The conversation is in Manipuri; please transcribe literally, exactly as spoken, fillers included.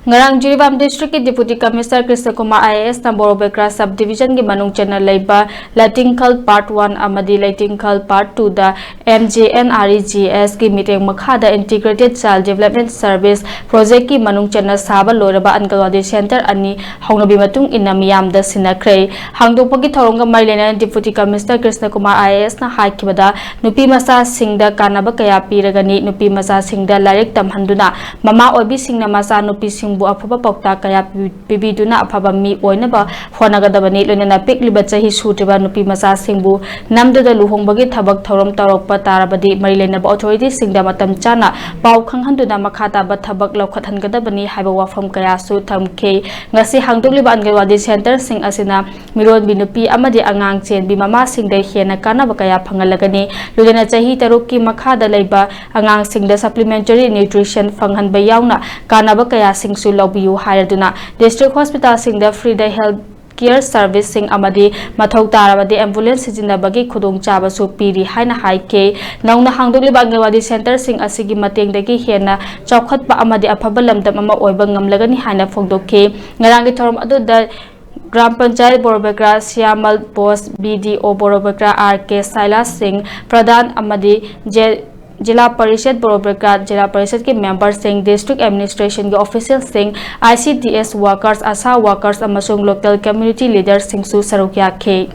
ꯉꯔꯥꯡ ꯖꯤꯔꯤꯕꯥꯝ ꯗꯤꯁꯇ꯭ꯔꯤꯛꯀꯤ deputy commissioner Krishna Kumar I A ꯑꯦꯁꯅ ꯕꯣꯔꯣꯕꯦꯀ꯭ꯔꯥ ꯁꯕ ꯗꯤꯕꯤꯖꯟꯒꯤ ꯃꯅꯨꯡ ꯆꯟꯅ ꯂꯩꯕ ꯂꯥꯏꯇꯤꯡꯈꯜ ꯄꯥꯔꯠ ꯋꯥꯟ ꯑꯃꯗꯤ ꯂꯥꯏꯇꯤꯡꯈꯜ ꯄꯥꯔꯠ ꯇꯨꯗ M J N R E G ꯑꯦꯁꯀꯤ ꯃꯤꯠꯌꯦꯡ ꯃꯈꯥꯗ ꯏꯟꯇꯤꯒ꯭ꯔꯦꯇꯦꯗ ꯆꯥꯏꯜ ꯗꯤꯕꯦꯂꯞꯃꯦꯟ ꯁꯔꯚꯤꯁ ꯄ꯭ꯔꯣꯖꯦꯛꯀꯤ ꯃꯅꯨꯡ ꯆꯟꯅ ꯁꯥꯕ ꯂꯣꯏꯔꯕ ꯑꯪꯒꯜꯋꯥꯗꯤ ꯁꯦꯟꯇꯔ ꯑꯅꯤ ꯍꯧꯅꯕꯤ ꯃꯇꯨꯡ ꯏꯟꯅ ꯃꯤꯌꯥꯝꯗ ꯁꯤꯟꯅꯈ꯭ꯔꯦ꯫ ꯍꯥꯡꯗꯣꯛꯄꯒꯤ ꯊꯧꯔꯝꯒ ꯃꯔꯤ ꯂꯩꯅꯅ deputy commissioner Krishna Kumar I A ꯑꯦꯁꯅ ꯍꯥꯏꯈꯤꯕꯗ, ꯅꯨꯄꯤ ꯃꯆꯥꯁꯤꯡꯗ ꯀꯥꯟꯅꯕ ꯀꯌꯥ ꯄꯤꯔꯒꯅꯤ꯫ ꯅꯨꯄꯤ ꯃꯆꯥꯁꯤꯡꯗ ꯂꯥꯏꯔꯤꯛ ꯇꯝꯍꯟꯗꯨꯅ ꯃꯃꯥ ꯑꯣꯏꯕꯤꯁꯤꯡꯅ ꯃꯆꯥꯅꯨꯄꯤꯁꯤꯡꯕꯨ ꯑꯐꯕ ꯄꯥꯎꯇꯥꯛ ꯀꯌꯥ ꯄꯤ-, ꯄꯤꯕꯤꯗꯨꯅ ꯑꯐꯕ ꯃꯤ ꯑꯣꯏꯅꯕ ꯍꯣꯠꯅꯒꯗꯕꯅꯤ꯫ ꯂꯣꯏꯅꯅ ꯄꯤꯛꯂꯤꯕ ꯆꯍꯤ ꯁꯨꯗ꯭ꯔꯤꯕ ꯅꯨꯄꯤ ꯃꯆꯥꯁꯤꯡꯕꯨ ꯅꯝꯗꯨꯅ ꯂꯨꯍꯣꯡꯕꯒꯤ ꯊꯕꯛ ꯊꯧꯔꯝ ꯇꯧꯔꯛꯄ ꯇꯥꯔꯕꯗꯤ ꯃꯔꯤ ꯂꯩꯅꯕ ꯑꯣꯊꯣꯔꯤꯇꯤꯁꯤꯡꯗ ꯃꯇꯝ ꯆꯥꯅ ꯄꯥꯎ ꯈꯪꯍꯟꯗꯨꯅ ꯃꯈꯥ ꯇꯥꯕ ꯊꯕꯛ ꯂꯧꯈꯠꯍꯟꯒꯗꯕꯅꯤ ꯍꯥꯏꯕ ꯋꯥꯐꯝ ꯀꯌꯥꯁꯨ ꯊꯝꯈꯤ꯫ ꯉꯁꯤ ꯍꯥꯡꯗꯣꯛꯂꯤꯕ ꯑꯪꯒꯜꯋꯥꯗꯤ ꯁꯦꯟꯇꯔꯁꯤꯡ ꯑꯁꯤꯅ ꯃꯤꯔꯣꯟꯕꯤ ꯅꯨꯄꯤ ꯑꯃꯗꯤ ꯑꯉꯥꯡ ꯆꯦꯟꯕꯤ ꯃꯃꯥꯁꯤꯡꯗ ꯍꯦꯟꯅ ꯀꯥꯟꯅꯕ ꯀꯌꯥ ꯐꯪꯍꯜꯂꯒꯅꯤ꯫ ꯂꯣꯏꯅꯅ ꯆꯍꯤ ꯇꯔꯨꯛꯀꯤ ꯃꯈꯥꯗ ꯂꯩꯕ ꯑꯉꯥꯡꯁꯤꯡꯗ supplementary nutrition ꯐꯪꯍꯟꯕ ꯌꯥꯎꯅ ꯀꯥꯟꯅꯕ ꯀꯌꯥꯁꯤꯡꯁꯨ ꯂꯧꯕꯤꯌꯨ ꯍꯥꯏꯔꯗꯨꯅ district hospitalꯁꯤꯡꯗ freeꯗ health care serviceꯁꯤꯡ ꯑꯃꯗꯤ ꯃꯊꯧ ꯇꯥꯔꯕꯗꯤ ambulance ꯁꯤꯖꯤꯟꯅꯕꯒꯤ ꯈꯨꯗꯣꯡꯆꯥꯕꯁꯨ ꯄꯤꯔꯤ ꯍꯥꯏꯅ ꯍꯥꯏꯈꯤ꯫ ꯅꯧꯅ ꯍꯥꯡꯗꯣꯛꯂꯤꯕ ꯑꯪꯒꯜꯋꯥꯗꯤ ꯁꯦꯟꯇꯔꯁꯤꯡ ꯑꯁꯤꯒꯤ ꯃꯇꯦꯡꯗꯒꯤ ꯍꯦꯟꯅ ꯆꯥꯎꯈꯠꯄ ꯑꯃꯗꯤ ꯑꯐꯕ ꯂꯝꯗꯝ ꯑꯃ ꯑꯣꯏꯕ ꯉꯝꯂꯒꯅꯤ ꯍꯥꯏꯅ ꯐꯣꯡꯗꯣꯛꯈꯤ꯫ ꯉꯔꯥꯡꯒꯤ ꯊꯧꯔꯝ ꯑꯗꯨꯗ gram panchayat Borobekra Shyamal Bose, B D O Borobekra R K Sailash Singh pradhan ꯑꯃꯗꯤ ꯖꯦ-, ꯖꯤꯂꯥ ꯄꯔꯤꯁꯠ ꯕꯣꯔꯣꯕꯦꯀ꯭ꯔꯥ, ꯖꯤꯂꯥ ꯄꯔꯤꯁꯠꯀꯤ ꯃꯦꯝꯕꯔꯁꯤꯡ, district administrationꯒꯤ officialꯁꯤꯡ, I C D S workers, ASHA workers ꯑꯃꯁꯨꯡ local community leaderꯁꯤꯡꯁꯨ ꯁꯔꯨꯛ ꯌꯥꯈꯤ꯫